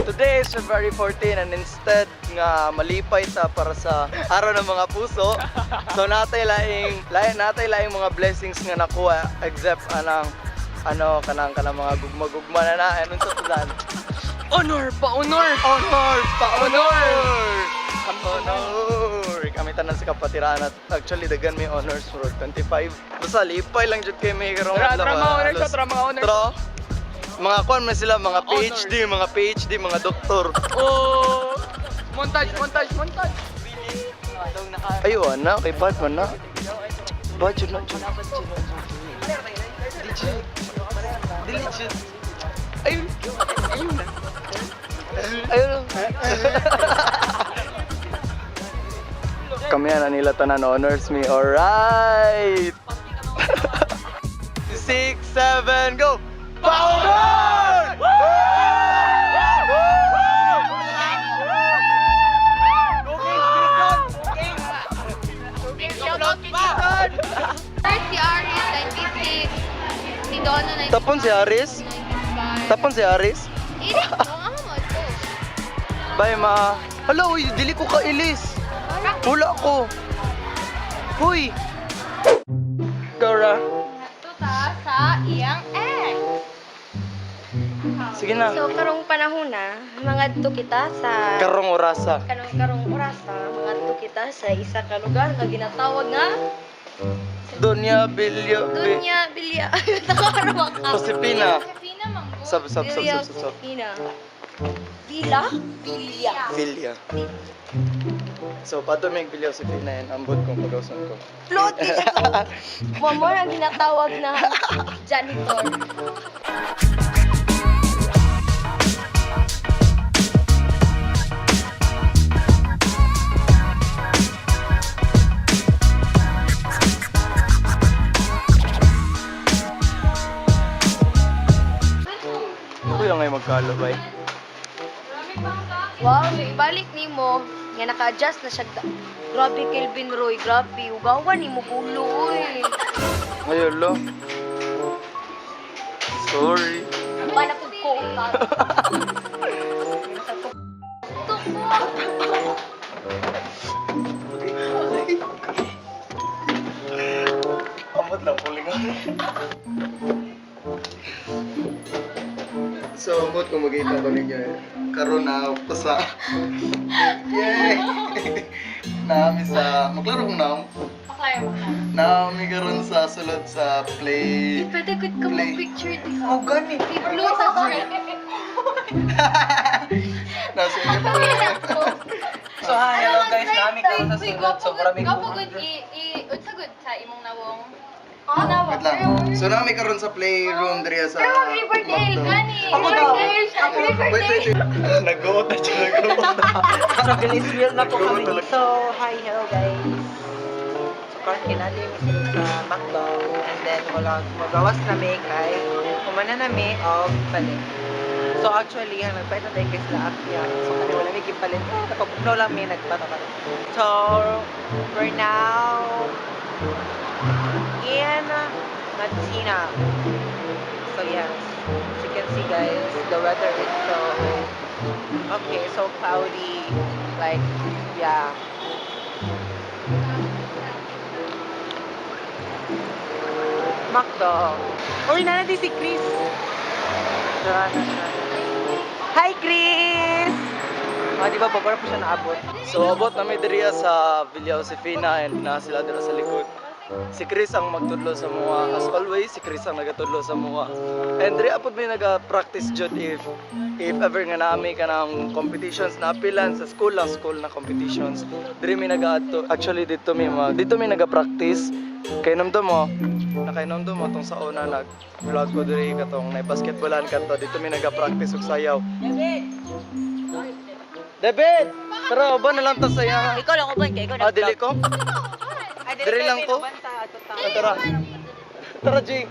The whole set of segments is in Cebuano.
Today is February 14 and instead nga malipay ta para sa araw ng mga puso. So natay laing mga blessings nga nakuha except anang ano kanang mga gugma-gugma na na anong sa tudan. Honor! Pa-honor! Honor! Pa-honor! Honor! Kami tanan sa kapatiran at actually daghan may honors for 25. Basta lipay lang jud kay may karong Tara, adlaw, tara, mga honors, halos- tara, mga honors. Tara. Mga kuan man sila, mga Honors. PhD, mga PhD, mga doktor. Oh! Montage, montage, montage! Ayun na, kay bad man na. Bad jud na jud. Dili Dili jud. Ayun. Ayun. Ayun. Kami na nila tanan honors me. Alright. 6, 7, go! Power! First, si Aris, 96. Si Donna, 95. Tapon si Aris? 95. Tapon si Aris? 84. Ang mo ito. Bye, ma. Hala, uy, dili ko kailis. Wala ko. Huy. Gora. Ito ta sa iyang ex. Sige na. So karong panahon na, mangadto kita sa Karong orasa. kanong karong orasa, mangadto kita sa isa ka lugar nga ginatawag nga Doña Bilyo. Dunya Bilya. Takarwa ka. Josefina. Josefina Manggo. Sub, sub, sub, Bilya sub, sub, sub. Josefina. Vila? Bilya. Bilya. So, pato may Bilya Josefina yan. Ambot kong pag-usan ko. Float ito. Mamo ang ginatawag na janitor. Kuya ngayon magkalo, bay. Wow, so ibalik nimo nga naka-adjust na siya. Grabe Kelvin Roy, grabe ugawan nimo gulo oy. Ayun, lo. Sorry. Para pud ko ka. Ambot lang, pulingan. So, ambot kung magkita ko ninyo. Eh. Karon na ako sa... Yay! Naami sa... Maklaro kong naam. Paklaro, paklaro. Naami karon sa sulod sa play... Pwede good ka Play. mag-picture diha. Oh, gani! I-blue sa screen. Nasa inyo po. So hi, hello guys, nami karon sa Uy, sulod. gwapo So good, marami gwapo good unsa good sa imong nawong. Wait lang. So, naami karon sa playroom diri sa... Pero mag Riverdale Macdo. gani. Ako daw. Riverdale siya. Wait, wait, Riverdale. wait. Nag-go na siya, nag-go na. So guys, real na po kami. Talaga. So hi, hello guys. So karon kinali mi sulod sa McDo and then wala magawas na mi kay humana na mi og palit. So actually, ang nagpalit na tayo kay sila Afia. So kani wala mi gipalit. Ah, nakapugno lang mi nagbato ka. So we're now in Matina. So yes, as you can see guys, the weather is so okay, so cloudy. Like, yeah. Macdo. Uy, nanati si Chris. Tara na siya. Hi, Chris! Oh, di ba, babara po siya naabot. So abot nami diri sa Villa Josefina and na sila dira sa likod. Si Chris ang magtudlo sa mga as always si Chris ang nagatudlo sa mga. And diri apod may naga-practice jud if ever nga naami kanang competitions na apilan sa school lang school na competitions. Diri may nagaadto. Actually dito may mga dito may naga-practice. Kay namdam mo, nakainomdom mo tong sa una nag vlog ko diri katong na basketballan kato dito may naga-practice og sayaw. David! Tara, uban na lang ta sa iya. Ikaw lang uban kay ikaw Ah, dili ko? Ay, Diri lang ko. Ah, tara. Tara, G.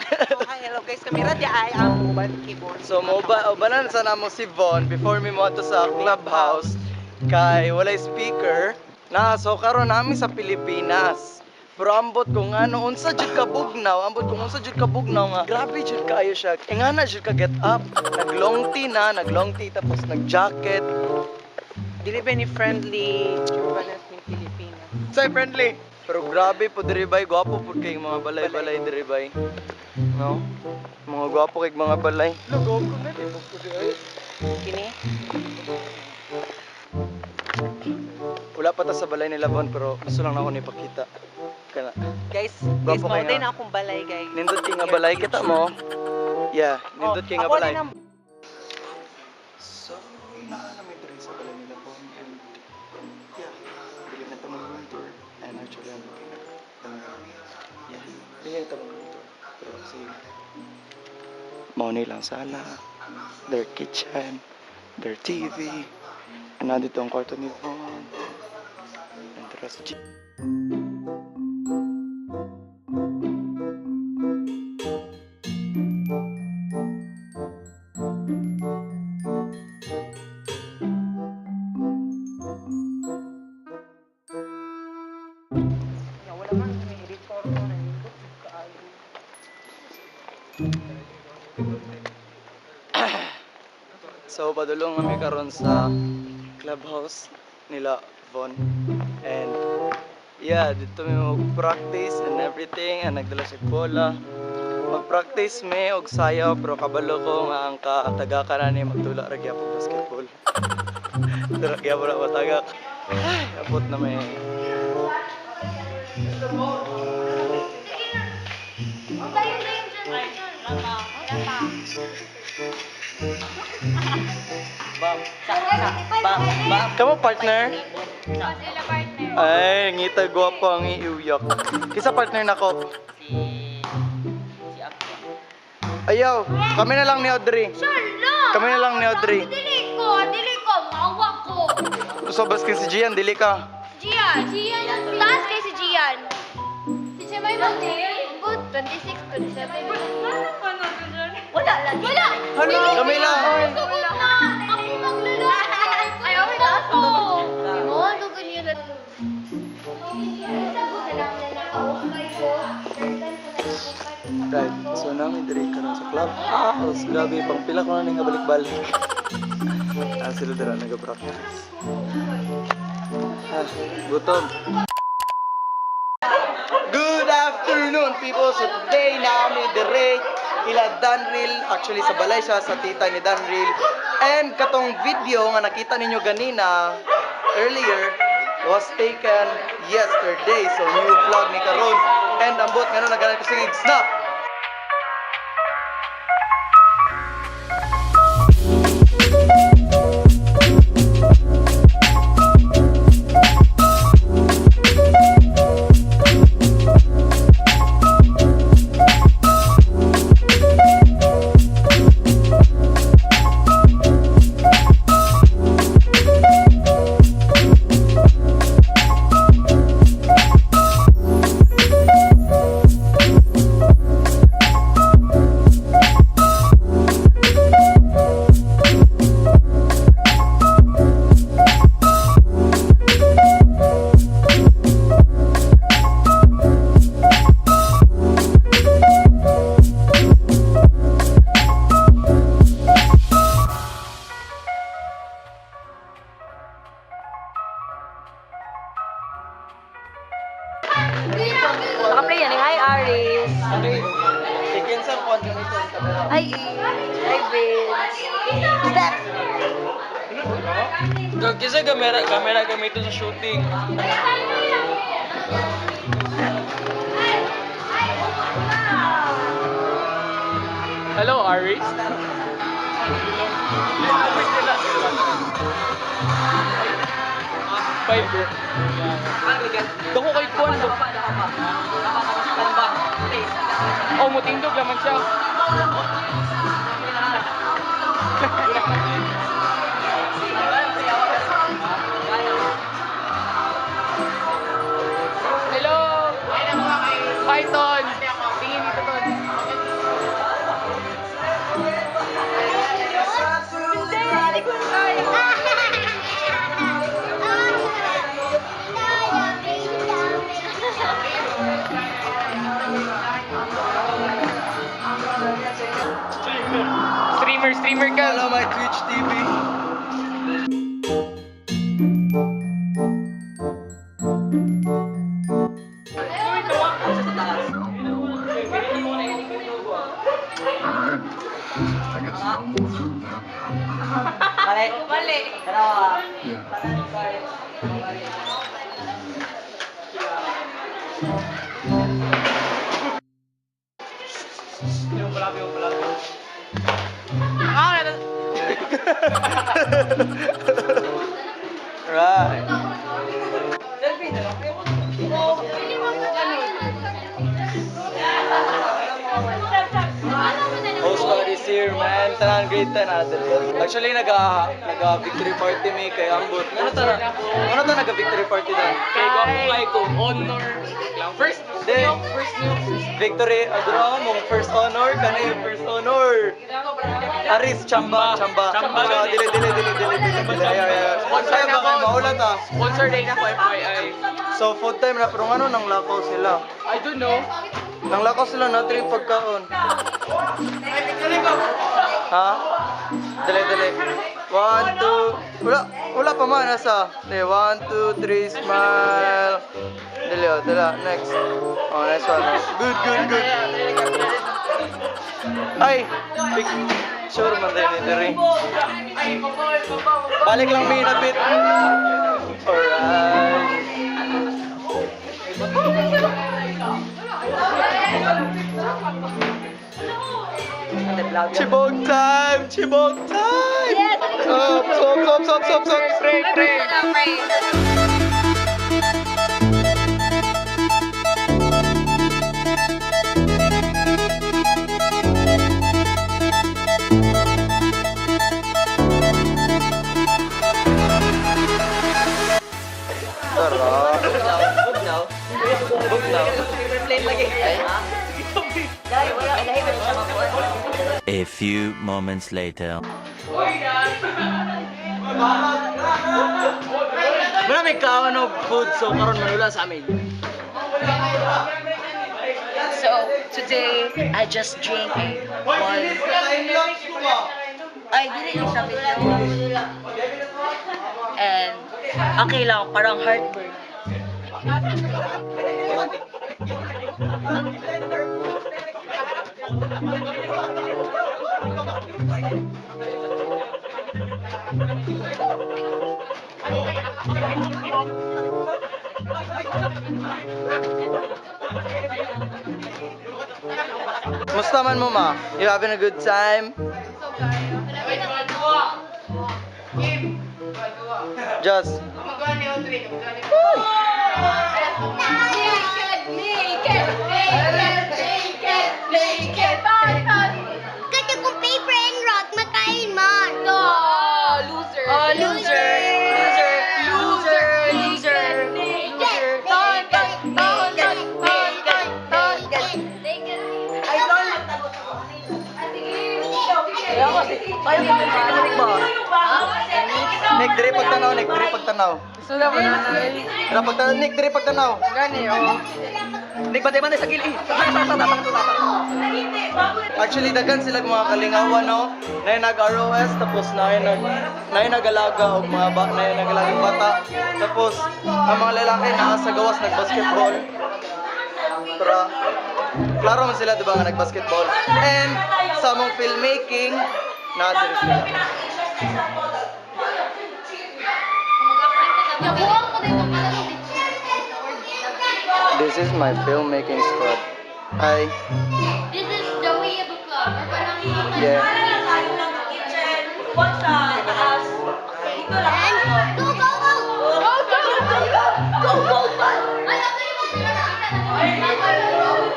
So, hi, hello guys. Kami ra di ay ang uban keyboard. So, mo ba, ubanan sa namo si Von before mi mo sa clubhouse kay walay speaker. Na, so karon nami sa Pilipinas. Pero ambot kung ano, unsa jud ka bugnaw, ambot kung unsa jud ka bugnaw nga. Grabe jud kaayo siya. Ingana jud ka get up. Nag long tee na, nag long tee tapos nag jacket. Dili ba ni friendly Cubanas ni Pilipinas? Say friendly. Pero grabe po diri bay, gwapo pud kay mga balay-balay diri bay. No? Mga gwapo kay mga balay. Lugo ko na di ko di. Kini? Wala pa ta sa balay nila Von pero gusto lang na ako ni pakita. Kana. Guys, guys, Gwapo mao kayo din nga. akong balay, guys. Nindot kay nga balay kita mo. Yeah, nindot kay nga Oh, ako balay. din ang So, naa na mi diri sa balay nila Von and yeah, dili na ta mag-room tour and actually I'm looking at the yeah, dili na ta mag-room tour. Pero sige. Mao ni lang sala, their kitchen, their TV, and nandito ang kwarto ni Von. And the rest Ya, wala man may editor ko na nindot jud kaayo. So, padulong kami karon sa clubhouse nila Von. And yeah, dito mi mag-practice and everything and nagdala siya bola. Mag-practice mi og sayaw pero kabalo ko nga ang katagakan na ni magtula ra gyapon basketball. Dira gyapon na matagak. Ay, abot na may. Tayo na yung dyan. Wala pa. Bam, sa, sa, bam, bam. Kamo partner? Mas ila partner. Ay, ngita gwapo ang iuyak. Kisa partner nako. Si Aqua. Ayaw, kami na lang ni Audrey. Shala! Kami na lang ni Audrey. Dili ko, dili ko, maawa ko. So, baskin si Gian, dili ka. Gian. Si Gian. Taas kay si Gian. Si Chemay mo. 26, 27. Wala lagi. Wala! Hala. Kami lang. Gusto ko na. Ako maglalaro. Ay, okay na ako. Mo, gugunyo na. Right, so namin diri karon sa clubhouse. Grabe, pang pila ko na ning balik-balik. Ah, sila dira nag-practice. Ah, gutom. Good afternoon, people. So today namin dire ila Danril, actually sa balay siya sa tita ni Danril. And katong video nga nakita ninyo ganina earlier was taken yesterday. So new vlog ni karon. And ambot ngano naganan ko sige snap. Naka-play yan. Hi, Aris. Chicken sa kwan ganito ang camera. Hi, Eve. Hi, Vince. Step! Kasi kamera, kamera gamitin sa shooting. Hello, Aris. Five. Dako kay Kwan. Oh, mutindog naman siya. Hello! Hi, Ton! Tingin dito, Ton. Streamer ka. Follow my Twitch TV. I guess no more food then. Mali. Mali. Dalawa. Yeah. Right. Host God is here, man. Tanan grade 10 natin. Actually, naga victory party mi kay Ambot. Ano ta na? Ano ta naga victory party dan? Kay gwapo kay ko honor. First, Di. first new. Victory, adro mong first honor kani yung first honor. Aris chamba chamba. Chamba. So, dili dili dili dili dili dili. Ay, ay, ay. Sponsor Ay, na baka ako. maula ta. Sponsor day na ko FYI. So food time na pero ngano nang lakaw sila? I don't know. Nang lakaw sila natin yung pagkaon. Ha? Dali dali. 1 2 wala wala pa man nasa. Dali 1 2 3 smile. Dali oh, dala next. Oh, nice one. Good good good. Ay, pic sure man din diri. Balik lang mi na bit. Alright. Chibog time! Chibog time! Stop, stop, stop, stop, stop, stop. Pray, pray. Tara. Book now. Book now. Plane lagi. Dai, wala. Lahi man siya mabuhat. A few moments later. Marami ka ano food so karon manula sa amin. So, today, I just drink a one. Ay, dili yung sa video. And, okay lang, parang heartburn. Musta man mo ma? You having a good time? Just Naked, naked, naked, naked, naked, python. Kasi kung paper and rock, makain man. No, loser. Oh, loser! Loser! Loser! Loser! Naked, naked, naked, naked, naked, naked. Ay, lol. Kayo ba? Nick diri pagtanaw, Nick diri pagtanaw. Sula mo na. Diri pagtanaw, Nick diri pagtanaw. Gani oh. Nick, bantay-bantay sa gilid. Sa. Actually daghan sila mga kalingawan no. Nay nag ROS tapos nay nag nay nagalaga og mga ba nay nagalaga bata. Tapos ang mga lalaki naa sa gawas nagbasketball. Tara. Klaro man sila diba nga nagbasketball. And sa among filmmaking naa diri sila. This is my filmmaking squad. Hi. This is the way of the club. Or parang Yeah. And go, go, go! Go, go, go, go! Go, go, go! Ay, ako yung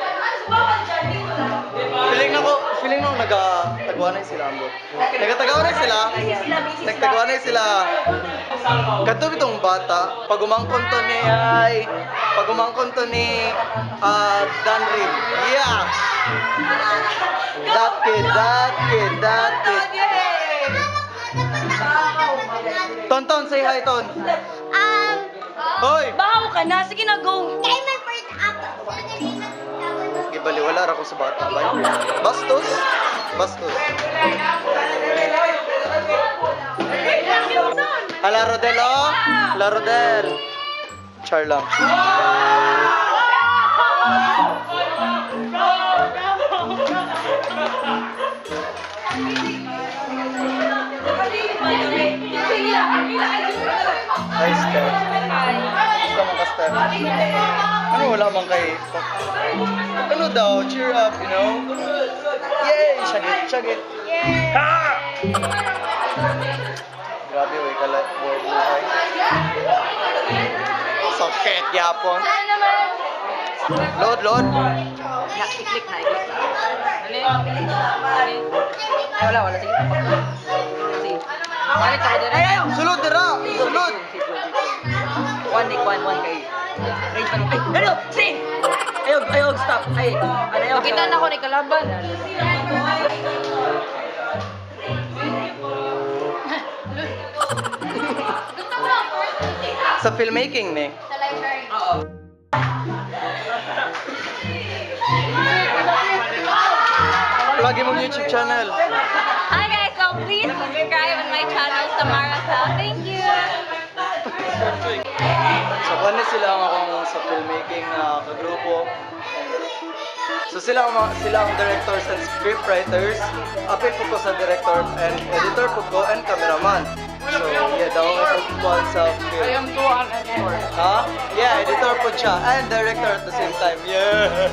Feeling nako, feeling nung naga tagwanay sila ambot. Nagatagawanay sila. Nagtagwanay sila. Kato bitong bata, pag umangkon to ni ay, pag umangkon to ni Danry. Yeah. That kid, that kid, that kid. Ton Ton, say hi Ton. Um, Hoy. Bahaw ka na! Sige na, go! kay man first up. Bali, wala ra ko sa bata. Bay. Bastos? Bastos. Hala, Rodel, oh! Hala, Rodel! Char lang. Hi, Steph. Gusto mo ka, Steph? Ano wala man kay... Ano daw? Cheer up? Yay! Shagit, shagit. Ha! Grabe, way kala buhay buhay. Sakit yapon. Load, load. Na, i-click na, i-click na. Ano yun? Ano yun? Ay, wala, wala. Sige. Sige. Balik ako din. Ay, ay, ay! Sulod dira! Sulod! One, Nick, one, one kay. Range pa. Ay, ano? Si! Ayog, ayog, stop. Ay, ano, ayog. Makita na ako ni kalaban. Gusto ko lang first Sa filmmaking ni. sa library. Oo. Lagi mong YouTube channel. Hi guys, so please subscribe on my channel, Samara Sa. Thank you! So, kuha sila ang akong sa filmmaking na kagrupo. And, so sila ang directors and script writers. Apil po ko sa director and editor po ko and cameraman. So, yeah, daw ang ipagkuhan sa film. I am two and editor. Ha? Yeah, editor po siya and director at the same time. Yeah.